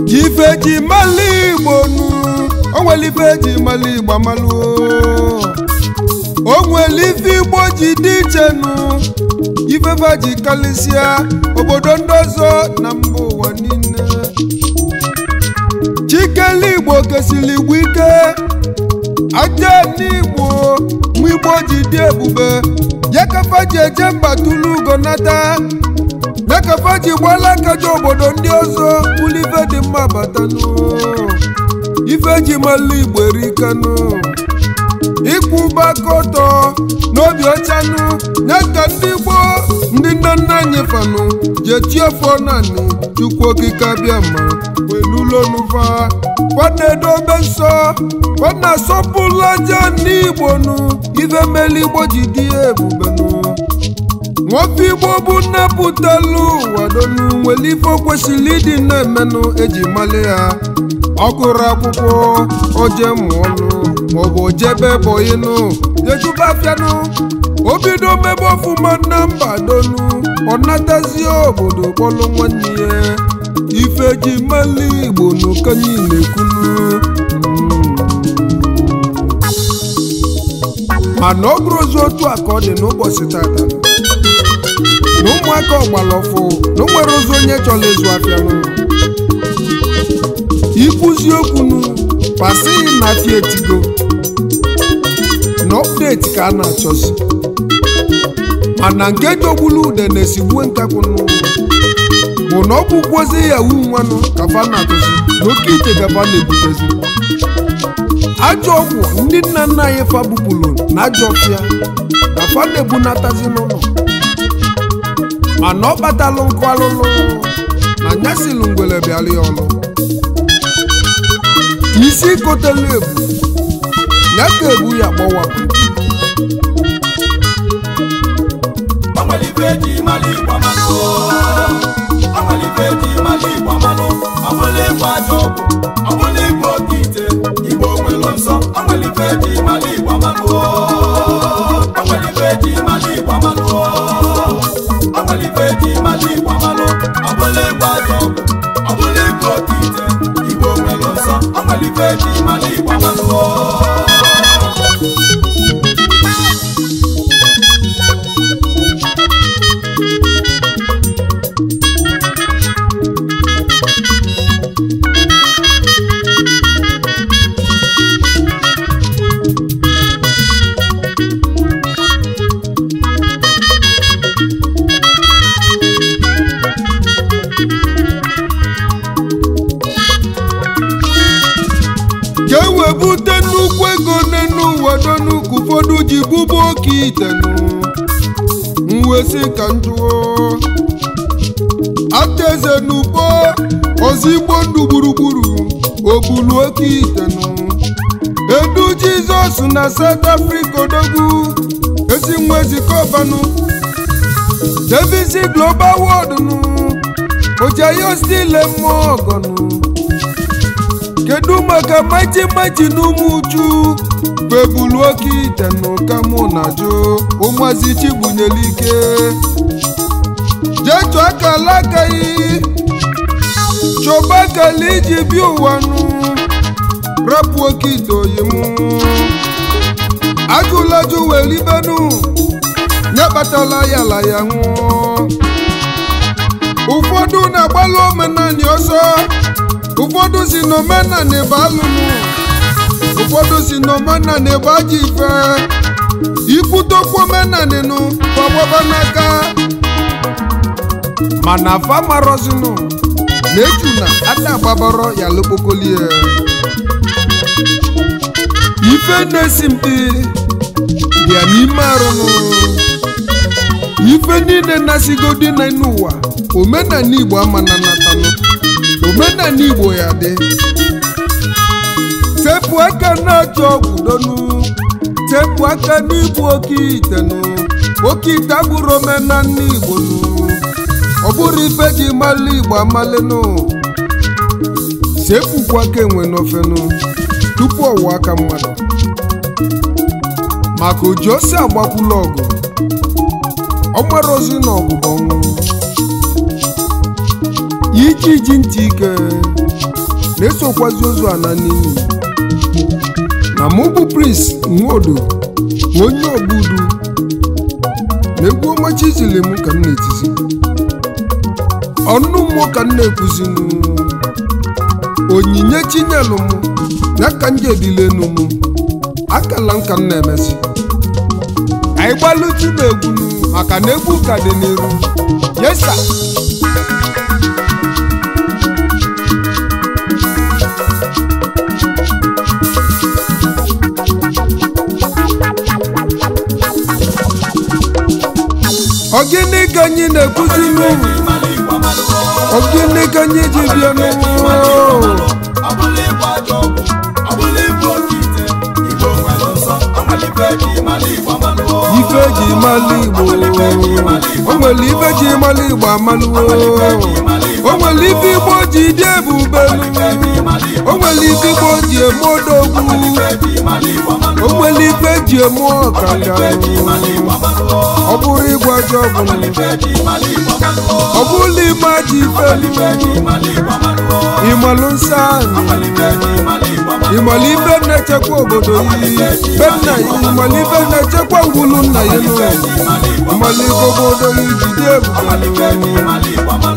Ife ji mali Igbo nu, o nwere ife ji mali Igbo amalu, o nwere ife Igbo ji dị iche nu, ife fa ji kalịsịa obodo ndị ọzọ na mba ụwa niile. Chikelu Igbo kesili Igbo ike, aja n'Igbo mụ Igbo ji dị ebube, ya ka fa ji eje mba tulu ugo nata. Nekafa ji gbala akaja obodo ndị ọzọ bụlụ ife dị mma batanụ. Ife ji malụ Igbo erikanụ, ịkwụba aka ọtọ n'obi ọchanụ, nye ka ndị gboo ndị nna nna anyị fanụ ji eti ọfọ naanị Chukwu Okike abịa ma welulonụfa. Fa na-edobe nsọ, fa na-asọpụlụ aja n'Igbo nụ, ife melu Igbo ji dị ebube nụ. Nwoke Igbo bụ nnapụtalụ ụwa donu, nwere ife kwesịrị ịdị na-emenụ eji mali ya. Ọ gụrụ akwụkwọ, oje mụọlụ maọbụ ojebe bọyinụ jejuba afịanụ, o bido mebe ọfụma na mba donu, ọ natazie obodo kpọlụ nwanne ya. Ife ji mali Igbo n'ụkanyị na-ekwunu. Mana ọ bụrụzi otu a ka ọ dị n'ụbọchị tata, na ụmụaka ọgbara ọfụ na nwere ụzọ onye chọrọ ịzụ afịa nụ. Ikwuzi okwu nụ pasịghị na afịa etigo na ọpdeti ka a na-achọsi, mana nke jogbulu ude na-esigbue nkakwụnụ bụ na ọ bụkwozi yahoo nwanụ ka fa na-atụzi na oke ite ka fa na-ebutezi. Ajọ ọgwụ ndị nna nna anyị fa bupụrụ na ajọ ọfịa ka fa na-ebunatazi n'ụlọ, mana ọ kpatalụ nkụ alụlụ na nyasilụ ngwele bịara ya ọlụ. Isi kotelu ebu ya ka ebu ya kpọwapụ. Ka e wee bute nnukwu ego n'enu ụwa donu, ka ụfọdụ ji bụba oke itenụ. Mwesị ka njụọ ata eze n'ugbo ọzọ Igbo ndụ gburugburu obulu oke itenụ. Edu Jizọs na South Africa odogwu, Ezi nwa ezikọbanụ Davis Global World nụ ojayo stile mmụọ ọgọnụ. Kedu maka maji maji n'ụmụ uchu bebulu oke ite n'ụka mụ na jụ ụmụazị Chibunyere ike jee chọọ akala aka yi chọba akala iji bịa ụwa nụ rapụ oke ite oyi mụ ajụlajụ welibenu nye kpatala ya la ya nwụọ. Ụfọdụ na-agbalụ omenani ọsọ, ụfọdụ si n'omenani bụ alụmụ, ụfọdụ si n'omenani bụ ajọ ife. Ikwutokwu omenani nụ fagbaba n'aka mana famarọzinụ na ejuna ada agbabọrọ ya lokpokolie. Ife na-esi mkpi dị ya n'ime arụnụ. Ife niile na-asigodi na n'ụwa omenala Igbo amananatanụ, omenala Igbo ya dị. Sepụ aka na-achọ ọgwụ donu, sepụ aka n'igbu oke ite nụ. Oke ite abụrụ omenala Igbo nụ, ọ bụrụ ife ji malụ Igbo amalịnụ. Sepụkwa aka enwe n'ofenụ tupu ọwụ aka mmadụ, maka oji ose agbakwula ọgụ ọ mara ozi na ọgụ bụ ọnwụ. Iji ji ntị ike na-esokwazi ozu ana n'iyi. Na mụ bụ Prince Nwodo onye ogbudu na egwu ọma chizili m ka m na-etizi, ọnụ mmụọ ka m na-ekwuzinu. Onyinye chinyelụ m ya ka m ji ebilenu m akala m ka m na-emezi. Anyị gbalụchi na egwunu maka na egwu ka dị n'iru. Yesa. Ogini ka anyị na-ekwuzinu? Ogini ka anyị ji bịa n'ụwa? Ife ji malụ Igbo, o nwere ife ji malụ Igbo amalụo, o nwere ife Igbo ji dị ebube, o nwere ife Igbo ji eme odogwu, o nwere ife ji eme ọkanga. Ọ bụrụ ịgwa ajọ ọgwụ, ọ bụrụ ime ajọ ife, ịmalụ nsọ anyị, ịmalụ ife na-echekwa obodo yi be nna ya, ịmalụ ife na-echekwa ngwulu nna ya nụ, ịmalụ ife obodo yi jide ebube.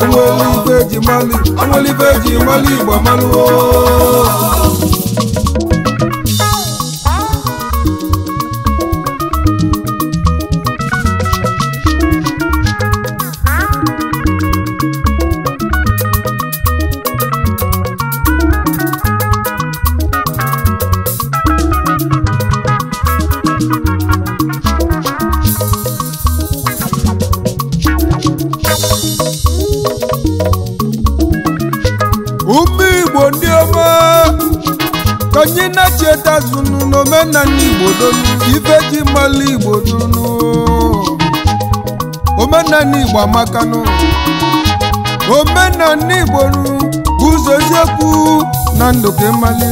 Onwere ife ji malụ, onwere ife ji malụ Igbo amalụ. Ụmụ Igbo ndị ọma ka anyị na-echeta zunu n'omenala Igbo donu, ife ji malụ Igbo donu. Omenala Igbo amakanụ, omenala Igbo nu bụ ụzọ eziokwu na ndụ ka ịmalị.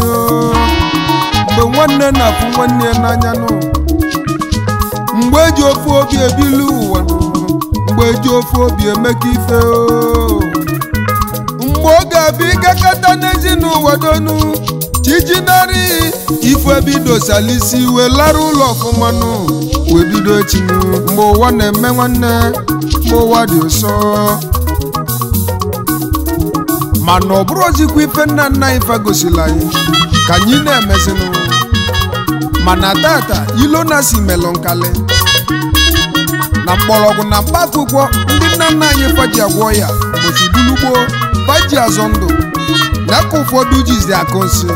Mgbe nwanne na-afụ nwanne ya n'anya nụ, mgbe eji ofu obi ebili ụwa, mgbe eji ofu obi emeka ife, mgbe ọ ga-abịa ịgakọta n'ezinụwa donu chijinarị ife bido salisi wee lara ụlọ ọfụmanụ wee bido echinu. Mgbe ụwa na-eme nwanne, mgbe ụwa dị ụsọ, mana ọ bụrụ ozikwa ife nna nna anyị fa gosila anyị ka anyị na-emezinụ. Mana tata ilo na si melụ nkali na mgbọrọgwụ na mkpa akwụkwọ ndị nna nna anyị fa ji agwọ ya ụbọchị bulugbo fa ji azọ ndụ na ka ụfọdụ jizi akụ nsị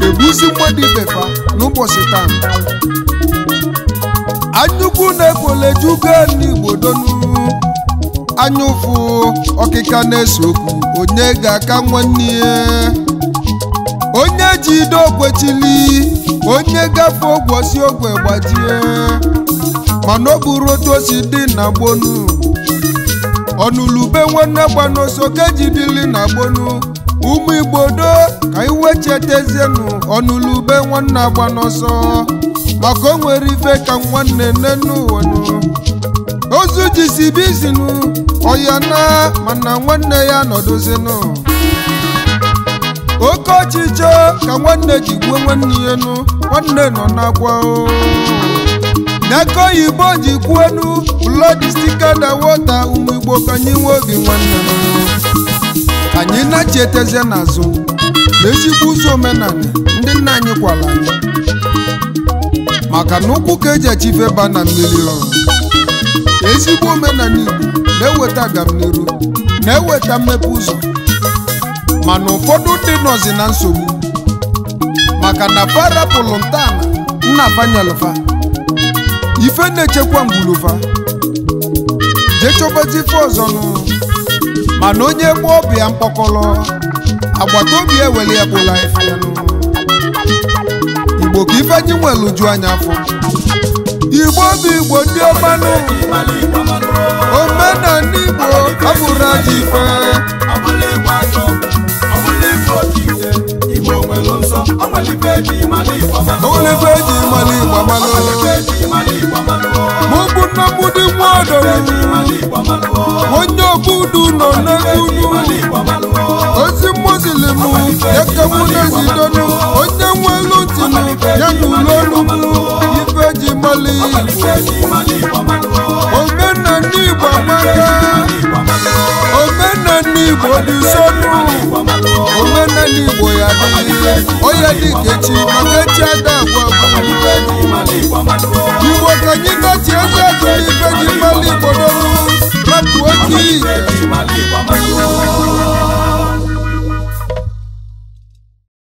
egbuzi mmadụ ibe fa n'ụbọchị taa. Anyukwu na-ekwolejugo n'Igbo donu, anya ụfụ ọkịka na-ese okwu onye ga-aka nwanne ya, onye ji ido okwechili, onye gafe ogwe si ogwe gbajie. Mana ọ bụrụ otu o si dị na gbonu. Ọnụlube nwanne gba n'ọsọ ka ejidili na gbonu. Ụmụ Igbo do ka iwe chetezienụ ọnụlube nwanne agba n'ọsọ. Maka o nwere ife ka nwanne nne n'ụwanụ. Ozu jisi bizinu ọya na mana nwanne ya nọdụzinụ. Oke ọchịchọ ka nwanne ji gbuo nwanne ya nụ, nwanne nọ n'akwa o. N'aka oyibo ji kwuenu blood is thicker than water. Ụmụ Igbo ka anyị nwee obi nwanne nụ. Anyị na-echeteze n'azụ na ezigbo ụzọ omenala ndị nna anyị kwara anyị. Maka na ụkwụ ka eji echife ba na mmiri o. Ezigbo omenala Igbo na-eweta agamniru, na-eweta mmepe ụzọ. Mana ụfọdụ ndị nọzi na nsogbu maka na fa rapụlụ ntọala nna fanyelfa ife na-echekwa ngwulufa jee chọbazi ife ọzọ nụ. Mana onye gbuo ọbịa mkpọkọlọ agbata obi eweli ya bụla ife ya nụ. Igbo ka ife anyị nwere uju anya afọ. Igbo bụ Igbo ndị ọmanụ, omenala Igbo abụrụ ajọ ife. Olife eji mali Igbo amalụ. Mụ bụ Nnamdi Nwadolu, onye obudu nọ n'egwu. Ozi mozilimu ekewu n'ezidonu, onye nwelu ntinu ya n'ụlọolu. Ife eji mali Igbo, omenala Igbo amaka, omenala Igbo dị sonu, omenala Igbo ya dị onye dị ka echi maka echi ada agwa. Igbo ka anyị na-echi eze azụ n'ife ji mali